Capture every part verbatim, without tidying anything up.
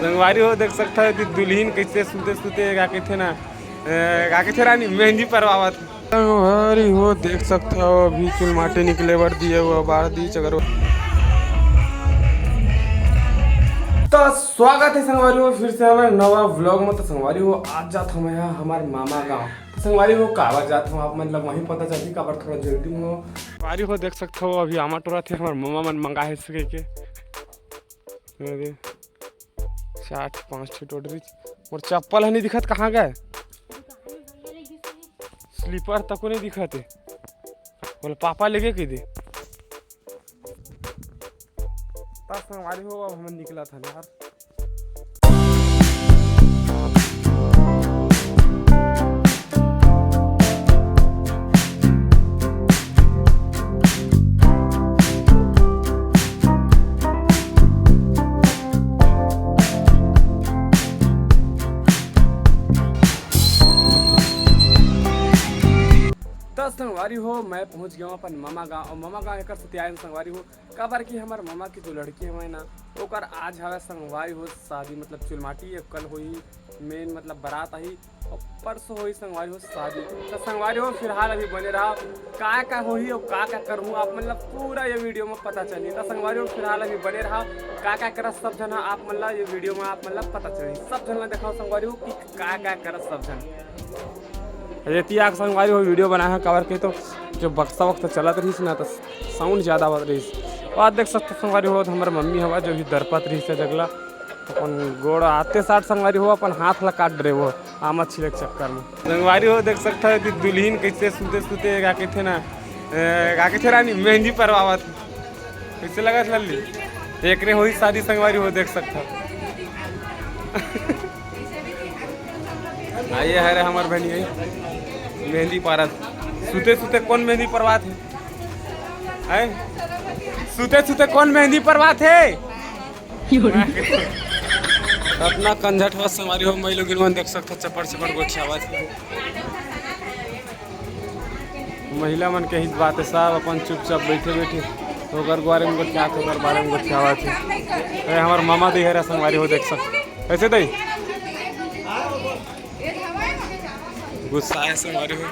संगवारी हो, देख सकत हव कि दुल्हिन कइसे सुते सुते, का कहिथे ना, ए, का कहिथे रानी, मेहंदी परवावत। संगवारी हो, देख सकत हव, अभी चुलमाटी निकले बर दिए हुआ बार दी चगर। तो स्वागत हे संगवारी हो फिर से हमर नवा vlog में। तो संगवारी हो, आज जात हवं हमर मामा गाँव। तो संगवारी हो, काबर जात हवं आप मन ला वहीं पता चलही, काबर थोड़ा जल्दी में। संगवारी हो, देख सकत हव, अभी आमा टोरत हे, हमर मामा मन मंगाए हे कहिके। अरे, चार ठो, पाँच ठो टोटरी। मोर चप्पल ह नइ दिखत, कहाँ गए? Slipper तको नइ दिखत हे। बोले, "पापा लेगे कहि दे।" त संगवारी हो, अब हमन निकलत हन यार। त संगवारी हो, मैं पहुंच गया हूं अपन मामा गांव। अउ मामा गांव एकर सेती आए हन संगवारी हो, काबर कि हमर मामा के जो लड़की हवय ना, ओकर आज हवय संगवारी हो शादी, मतलब चुलमाटी, अउ कल होही main, मतलब बारात आही, अउ परसों होही संगवारी हो शादी। त संगवारी हो, फिलहाल अभी बने रहा, का का होही अउ का का करहूं, आप मन ला पूरा ये video में पता चलही। त संगवारी हो, फिलहाल अभी बने रहा, का का करत सब झन ह, आप मन ला ये video में आप मन ला पता चलही। सब झन ला देखाओ संगवारी हो कि का का करत सब झन। एती आके संगवारी हो video बनाए हंव, काबर के तो जो बक्सा वक्सा चलत रहिस ना, त sound ज्यादा आवत रहिस। अउ देख सकत हव संगवारी हो, हमर मम्मी हवय जो भी दरपत रहिस हे जगला, अपन गोड़ आते साथ संगवारी हो, अपन हाथ ला काट डरे वो आमा छीले के चक्कर में। संगवारी हो, देख सकत हव कि दुल्हिन कइसे सुते सुते, का कहिथे ना, ए, का कहिथे रानी, मेहंदी परवावत। कइसे लगत लल्ली? एकरे होही शादी संगवारी हो, देख सकत हव। आ, ये हरे हमर बहिनी, मेहंदी पारत। सुते सुते कोन मेहंदी परवात हे? हैं? सुते सुते कोन मेहंदी परवात हे? अतना कंझट हवय संगवारी हो, माईलोगिन मन देख सकत हव, चपड़ चपड़ गोठियावत हे। महिला मन के ही बात हे, सब अपन चुपचाप बइठे बइठे ओकर बारे में गोठियात हे, ओकर बारे में गोठियावत हे। ए, हमर मामा दे हरे संगवारी हो, देख सकत हव। कइसे दई? गुस्सा हे संगवारी हो।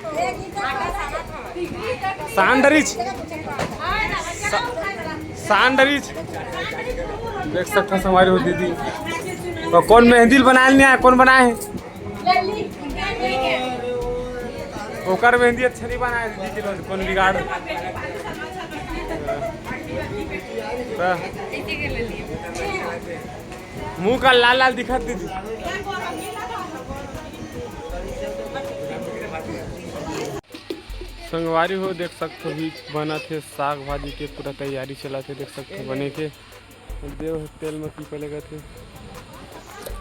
सांडरिच। सा-, सांडरिच। देख सकत हव संगवारी हो दीदी। अउ कोन मेहंदी ल बनाए ल नइ आय, कोन बनाए हे? ओकर मेहंदी अच्छा नइ बनाए दीदी के, कोन बिगाड़? त मुंह का लाल लाल दिखत दीदी। संगवारी हो, देख सकत हव, अभी बनत हे साग भाजी के पूरा तैयारी चलत हे। देख सकत हव, बने के देव हे तेल में की पहले कथे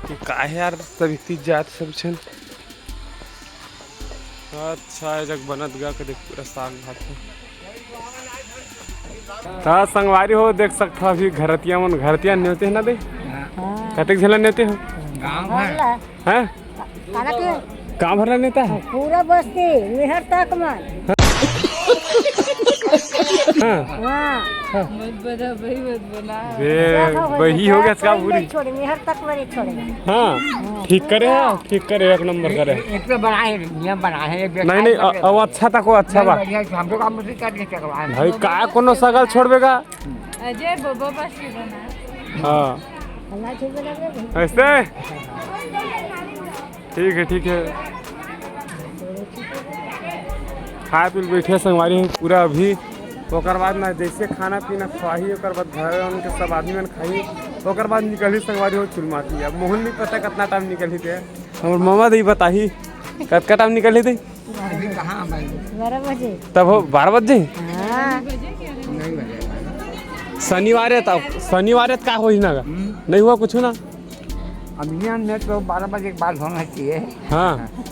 कि का हे यार, सब इकती जात सब झन। अच्छा, ए जग बनत गा के देख, पूरा साग भात हे। त संगवारी हो, देख सकत हव, अभी घरतिया मन, घरतिया नेवते हे ना दे? हाँ। कतेक झन ला नेवते हो? गाँव भर। हैं? काला के? गाँव भर ला नेवता हे? पूरा बस्ती, मेहर तक मन। हाँ। हाँ। मत बना भाई, मत बना। बे, देखो, वही हो गया कोई इसका नहीं पूरी। छोड़े, मेहर तक मेरे छोड़े। हाँ, ठीक करे हो, ठीक करे, एक नंबर करे। एक तो बना है, ये बना है, एक नहीं, नहीं, अ-, अब अच्छा तक हो, अच्छा नहीं, बा। बढ़िया, हम लोग काम उसी करके चलवा है। भाई, का कोनो सगल छोड़बे का? अजय बाबा पास के बना। हाँ। हमारा ठीक बना दे। ऐसे? ठीक हे, ठीक हे। खाए पी ल बइठे संगवारी हो पूरा अभी। ओकर बाद ना जइसे खाना पीना खवाही, ओकर बाद घर उनके सब आदमी मन खाही, ओकर बाद निकलही संगवारी हो चुलमाटी। अब मोहन नइ पता कतना टाइम निकलही ते, हमर मामा दई बताही कतका टाइम निकलही ते। अभी कहाँ भाई? बारह बजे। तब हो बारह बजे? हाँ। नहीं बजे। शनिवार हे, तब शनिवार हे, त का होही ना गा? हम्म। नइ होही कुछु ना। अब यहाँ में तो बारह बजे के बाद होना चाहिए। हाँ।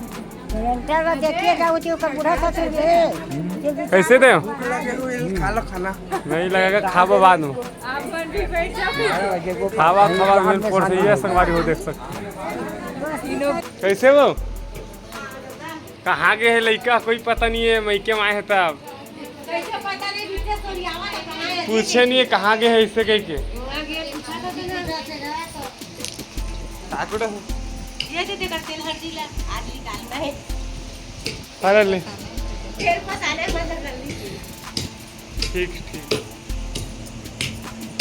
घंटा में देखिए, जाओ जी, ओकर बूढ़ा ससुर के। कइसे दे? खा लो खाना। नहीं लगेगा, खाबो बाद में। आप मन भी बैठ जाओ। खावा, खावा, मेन पोर से ये संगवारी हो देख सकत। कइसे हो? कहाँ गे हे लइका, कोई पता नइ हे, मइके म आए हे तब। पूछे नइ हे कहाँ गे हे, अइसे कहिके। आकुड़ा हो। ये दे, तेकर तेल हल्दी ला, आज निकालना है। अरे ले। तेल मसाले बंद कर लीजिए। ठीक, ठीक।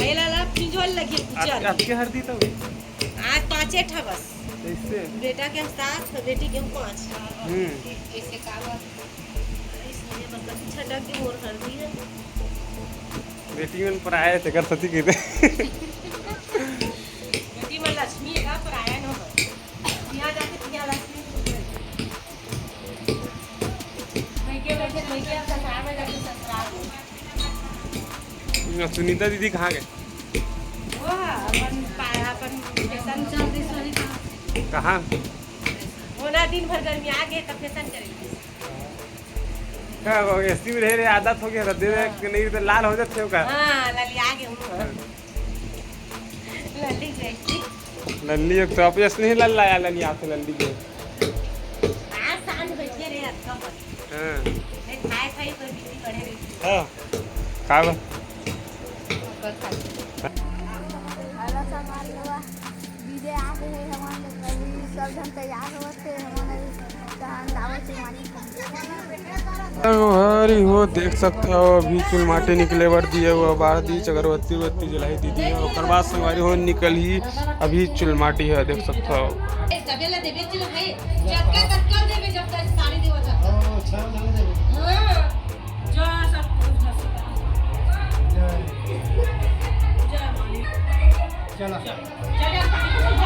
ये ला, ला, फिंजोल लगी, आप, उजर। आपके हल्दी तो? आज पाँचे ठा बस। कैसे? बेटा के सात, बेटी के पाँच। हम्म। कैसे का बात? इसलिए मतलब छटक के मोर हल्दी है। बेटी मन पराया है, तेकर सती कहते। बेटी मन लक्ष्मी है, पराया न हो। यहाँ जाके यहाँ लक्ष्मी। बैठे, बैठे, बैठे, ससुराल में जाके ससुराल में। सुनीता दीदी कहाँ गए? वो अपन पा-, अपन फैशन चल रही सोनी कहाँ? कहाँ? वो ना दिन भर गर्मी आ गए तब फैशन करेंगे। का हो गया? एसी में रहे, रहे आदत हो गया, रद्दे हाँ। नहीं तो लाल हो जाते हो का? हाँ, ललिया गए हूँ। हाँ। लल्ली जैसी। लल्ली एक तो आप यस नहीं लल्ला या लल्ली, आप लल्ली के। आज सांझ बैठे रहे अतका पर। हाँ। मैं खाए खाए पर बीपी बढ़े रही। हाँ। का बा? ओकर खातिर। हेलो संगवारी हो, DJ आ गए हैं हमन, अभी सब झन तैयार होवत हे, हमन अभी तहन लावत हे मानी। संगवारी हो, देख सकत हव, अभी चुलमाटी निकले बर दिए हुआ बार दी, अगरबत्ती उगरबत्ती जलाई दीदी हे। ओकर बाद संगवारी हो निकलही, अभी चुलमाटी हे, देख सकत हव। जब तक साड़ी देवत हे। हाँ। जा सब कुछ घर से बाहर। जय। जय माँ। चला। चल। चल यार, पानी पी ले।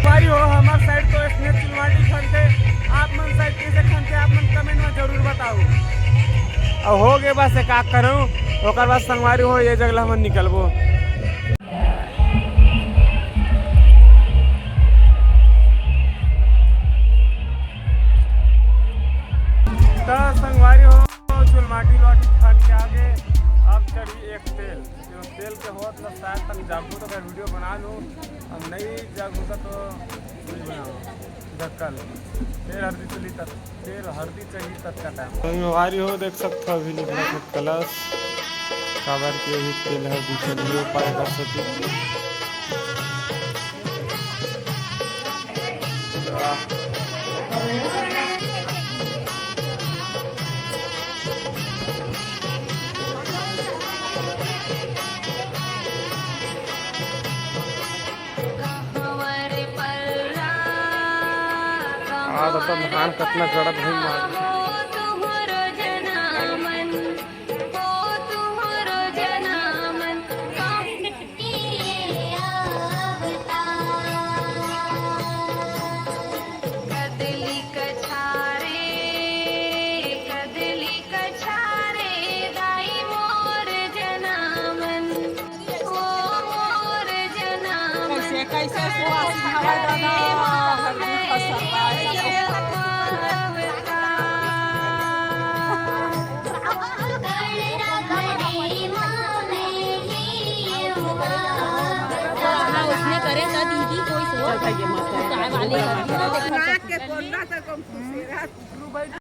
भाई हो, हमार side तो इसने चुलमाटी खनथे, आप मन side कैसे खनथे, आप मन comment में जरूर बताओ। अब हो गए बस, एक आग करूँ, ओकर बाद संगवारी हो, ये जगह हमन निकलबो। त संगवारी हो, चुलमाटी लौटी खन के आगे अब चढ़ी एक तेल। जो तेल के होत ल शायद तक जाबो तो अगर video बना लूँ, अब नहीं जग होता तो नहीं बनाओ। धक्का ले। तेल हल्दी चली तब, तेल हल्दी चाहिए तब का time। संगवारी हो, देख सकत हव अभी निकलत हे कलश, काबर के अभी तेल हल्दी चलिए पाए कर सके। आज अपन धान कतना गड़त भाई मार। कैसे, कैसे सुवासिन हवय दादा, हल्दी फसल। हाँ, उसने करे त दीदी कोई सोच। काय वाली हल्दी ना देखा नाक के कोंदा तक हम खुशी रहत।